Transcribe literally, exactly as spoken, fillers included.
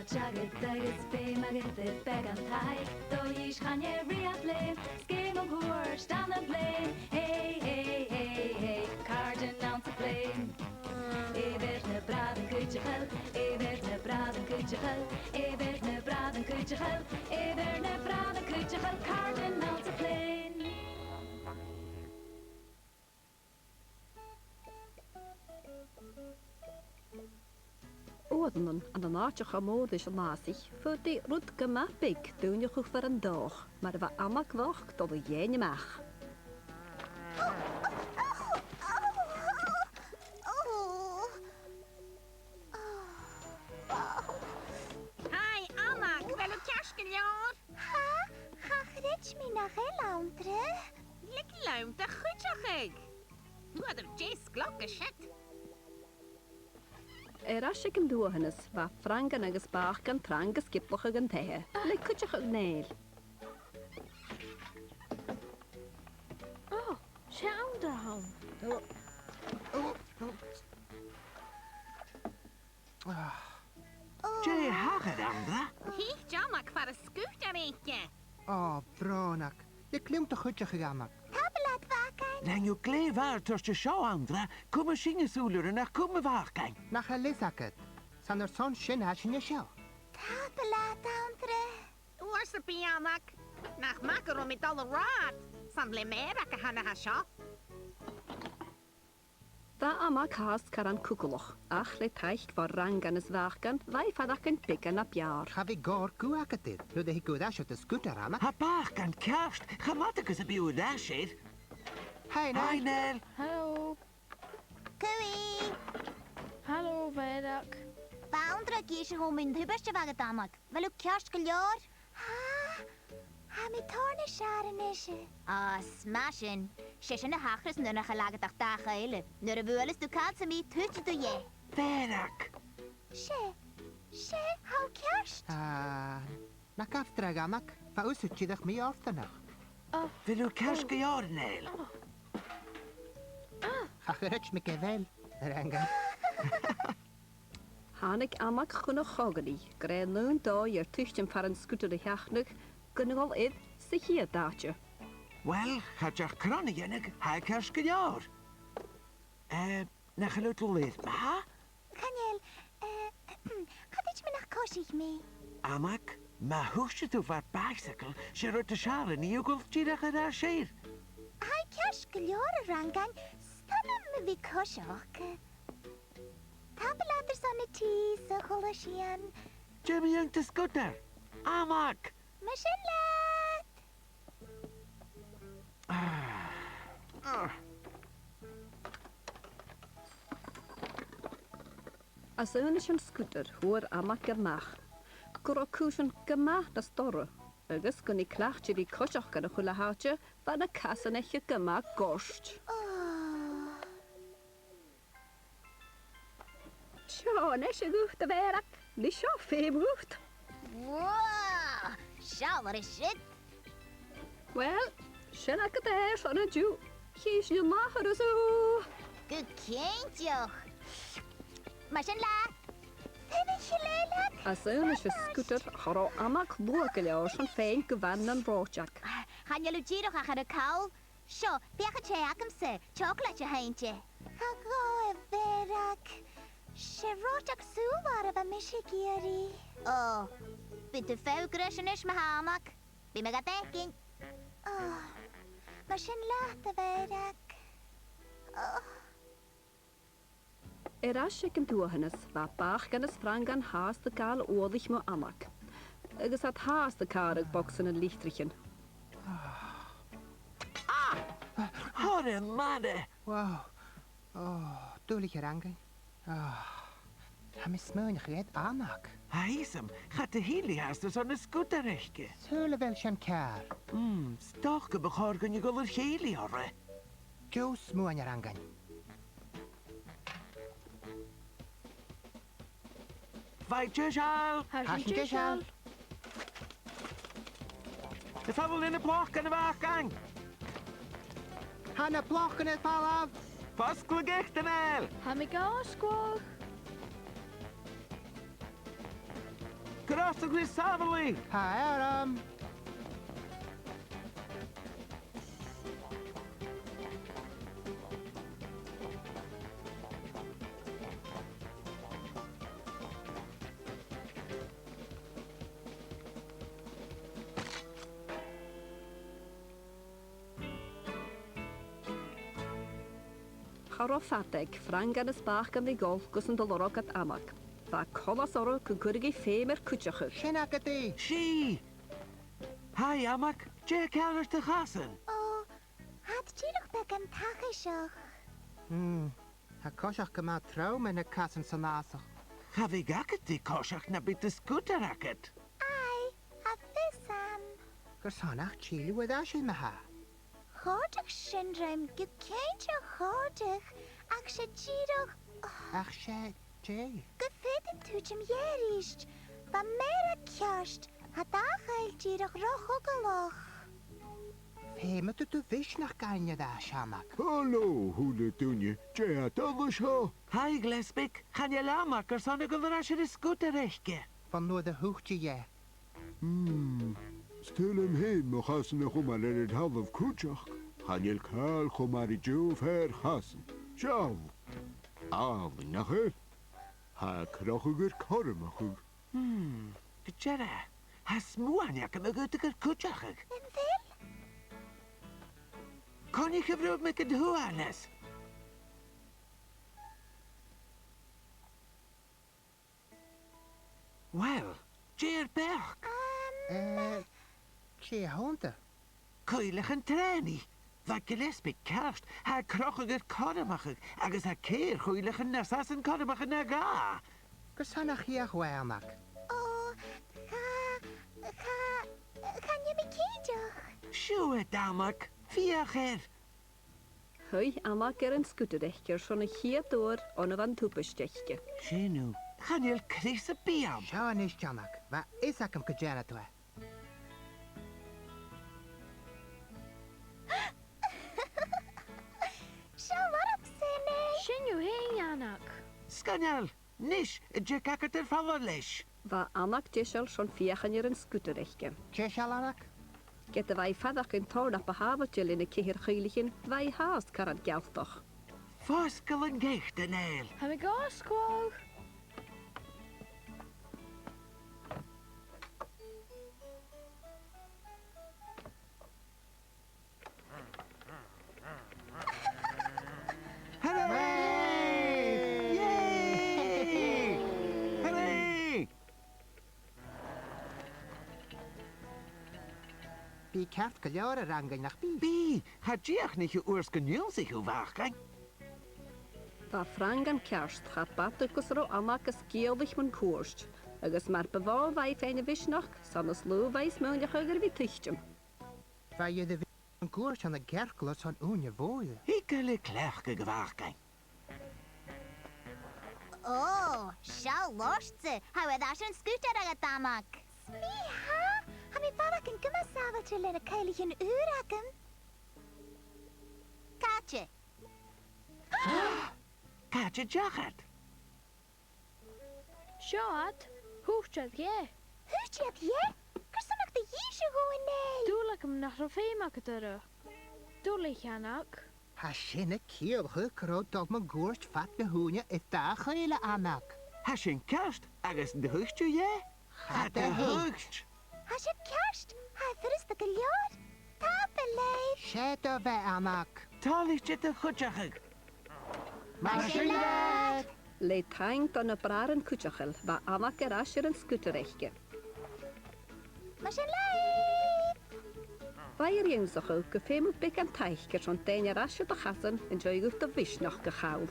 Teagamh agus feum agad air beagan taic, do dh'fhìs chan e riamh lèim, 's gum bu chòir dhan a' bhliadhna. Hey, hey, hey, hey, càirdean anns a' phlèan. Air na bràithrean cuideachail, air na bràithrean cuideachail, air na bràithrean cuideachail, air na bràithrean cuideachail, càirdean anns a' phlèan. Uaireannan, ann an àiteachan a tha mòr ris an fhàsach, faodaidh rud gu math beag daoine a chur far an dòchas, mar a bha Anna Gloc a' dol a dhèanamh a-mach. Hi, Anna, a bheil thu ceart gu leòr? Tha, cha chreid mi nach eil, Anndra. Leig leam do chuideachadh. Fhuair thu deich sgloc an siud. Air ais aig an duathanas, bha Frangan agus Bachgan trang a' sgioblail an taighe, le cuideachadh Neil. Ò, 's e Anndra a th' ann. Dè thachair, Anndra? Thuit Anna far an sgùtair aice. Ò, brònach. Leig leam do chuideachadh, a Anna. Tapadh leat, a Bhachgain. Rinn thu glè mhath toirt seo, Anndra. Cùm an sin, a Shùilear, nach cùm, a Bhachgain. Nach eil fhios agad? 'S ann airson sin a tha sinn an seo. Tapadh leat, Anndra. Uair sam bith, Anna. Nach math gun robh mi a' dol a ràdh. 'S ann le Mèarag a th' ann a tha seo. Bha Anna ceart gu leòr an cugallach, ach le taic bho Fhrangan is Bachgan, bha i a' faireachdainn beagan na b' fheàrr. Cha bhi còir guth agad air, nuair a thig thu air ais air do sgùtair, Anna. Tha Bachgan ceart, chan fhada gus am bi thu air ais air. Hi, Neil. Hi, Neil. Hello. Cooey. Hello, a Mhèarag. Bha Anndra ag innse dhomh mun tubaist a bh' agad, Anna. A bheil thu ceart gu leòr? Tha, tha mi tòrr nas fheàrr a-nise. Ah, 's math sin. 'S e sin a thachras nuair nach eil agad ach dà chèile. Nuair a bhuaileas tu càil sam bith, tuitidh tu dheth. Mèarag! 'S e, 's e, tha thu ceart. Ah, na gabh dragh, a Anna, bha thusa dìreach mì-fhortanach. Oh. A bheil thu ceart gu leòr, a Neil? Oh. Ah. Cha chreid mi gu bheil, a Fhrangain. Thàinig Anna chun a' chòmhraidh, gur e an aon dòigh air tuiteam far an sgùtair a sheachnadh, gun a dhol air sa chiad àite. Uill, cha deach cron a dhèanamh, tha e ceart gu leòr. Eh, nach eil thu a' dol air, ma-thà? Chan eil, eh, cha chreid mi nach coisich mi. Anna, ma thuiteas tu far bicycle, 's e rud as fheàrr a nì thu a dhol dìreach air ais air. Tha e ceart gu leòr, a Fhrangain, 's toil leam a bhith a' coiseachd. Tapadh leat airson na tì 's a h-uile sìon. Dè mu dheidhinn do sgùtair? Anna! Mar sin leat! Ah. Ah. Às aonais an sgùtair, fhuair Anna a-mach gu robh cùisean gu math nas dorra, agus gun i cleachdte a bhith a' coiseachd gu na h-uile h-àite, bha na casan aice gu math goirt. Oh. Seo a-nis a' ghuta, a Mhèarag, nì seo feum dhut. Wow! Seall air siud. Uill, sin agad e airson an-diugh. Chì sinn an ath thuras thu. Gu cinnteach. Mar sin leat. Tha mi a' chleachdadh. Às aonais an sgùtair, cha robh Anna luath gu leòr sin fhèin gu bheil an ròiteag. Chan eil thu dìreach ach air a call. Seo, feuch an tè agamsa, teòclaid a th' innte. Cha ghabh, a Mhèarag. 'S e ròiteag sùbh-làir a bha mise ag iarraidh. Ò, bidh tu feumach greis a-nis, ma-thà, a Anna. Bidh mi gad fhaicinn. Ò, mar sin leat, a Mhèarag. Ò. Air ais aig an duathanas, bha Bachgan is Frangan fhathast a' gabhail uallach mu Anna, agus iad fhathast a' càradh bogsan nan litrichean. Ah! Thoir a-mach e! Wow. Ò, duilich, a Fhrangain. Ò, tha mi a' smaoineachadh gur e Anna. Tha fhios agam, chaidh a shìoladh fhathast airson an sgùtair aice. Saoil a bheil sin ceàrr? Mm, 's dòcha gum bu chòir dhuinn a dhol air chèilidh oirre. Deagh smuain, a Fhrangain. Bha i deiseil! Tha sinn deiseil! Am faod sinn na plochan a bhith againn? Tha na plochan air falbh! Fosglaidh iad, a Neil! Tha mi ga fhosgladh! Gu robh sibh glè shàbhailte! Tha e orm! Cha robh fada aig Frangan is Bàcan a dhol gus an do lorg iad Anag. Bha coltas orra gun cuireadh i feum air cuideachadh. Sin agad i! Seadh! Hi, Anag. Dè tha ceàrr ort a chasan? Ò, tha iad dìreach beagan tachaiseach. Hmm, tha coiseachd gu math trom air na casan san fhàsach. Cha bhiodh agad ri coiseachd nam biodh an sgùtar agad. Aidh, tha fios agam. Carson nach till thu air ais e ma-thà? Chòrdadh sin rium, gu cinnteach chòrdadh, ach 's e dìreach, ach 's e dè? Gum faodainn tuiteam dheth a-rithist. Bha mi air a cheart, tha dà choill dìreach ro-chogalach. Feumaidh tu do mhisneachd fhaighinn air ais, Anag. Halò, a h-uile duine, dè tha dol an seo? Hi, Gilleasbaig, chan eil Anag airson a dhol air ais air an sgùtar aice. Bhon uair a thuit i dheth. Hmm. 'S toil leam fhìn mo chasan a chumail air an talamh cuideachd. Chan eil càil cho math ri deagh fhear-chasan. Seall. Àlainn, nach eil? Tha e a' crochadh air cothromachadh. Hmm. Gu dearbh. Tha smuain agam a dh'fhaodadh e cuideachadh. An toil? Coinnich a bhruidhinn mi gun tuath a-nis. Uill, dè ur beachd? Ehm. Eh, dè th' annta? Cuibhleachan trèanaidh. Bha Gilleasbaig ceart, tha e a' crochadh air cothromachadh, agus tha ceithir chuibhleachan nas fhasa an cothromachadh na dhà. Carson nach fheuch thu e, Anag? Ò, cha, cha, chan eil mi cinnteach. Siuthad, Anag, feuch air. Shuidh Anag air an sgùtar aice airson a' chiad uair on a bha an tubaist aice. Sin thu. Chan eil crios sam bith ann. Seo a-nis, Anag. Bha fhios agam gun dèanadh tu e. Seall orm-sa a-nis. Sin thu fhèin, Anag. Sgoinneil! Nis, an tig agad air falbh leis? Bha Anag deiseil airson feuchainn air an sgùtar aice. Deiseil, Anag? Ged a bha i a' faireachdainn tòrr na bu shàbhailte leis na ceithir chuibhleachan, bha i fhathast caran gealtach. Fosgail an ceart, a Nèill. Tha mi gu sgòth. Hooray! Yay! Hooray! Bidh ceart gu leòr, a Fhrangain, nach bi? Bidh! Cha dìochuimhnich thu uair 's gun ionnsaich thu, a Bhàcain. Bha Frangan ceart, cha b' fhada gus an robh Anag a' sgaoileadh mun cuairt, agus mar bu mhotha bha i a' faighinn a mhisneachd, 's ann as lugha bha i a' smaoineachadh air a bhith a' tuiteam. Bha i air a bhith mun cuairt ann an cearcall airson ùine mhòr. Thig gu cleachdadh, a Bhàcain. Ò, seall ortsa, tha thu air ais air an sgùtar agad, a Anag. 'S mi tha, tha mi a' faireachdainn gu math sàbhailte leis na cuibhleachan ùra agam. Càite? Càite an deach iad? Seo iad. Thuit iad dheth. Thuit iad dheth? Carson nach do dh'innis thu dhomh, a Nèill? Dùil agam nach robh feum agad orra. Duilich, a Anag. Tha sin a' ciallachadh gun robh thu a' dol mun cuairt fad na h-ùine air dà choinneal, a Anag. Tha sin ceart, agus an do thuit thu dheth? Cha do thuit. Tha sin ceart, tha e furasta gu leòr. Tapadh leibh. 'S e do bheatha, a Anag. Toilichte do chuideachadh. Mar sin leat. Le taing do na bràithrean cuideachail, bha Anag air ais air an sgùtar aice. Mar sin leibh. Bha i air ionnsachadh gum feumadh beagan taic airson daoine air ais air do chasan an dèidh dhut do mhisneachd a chall.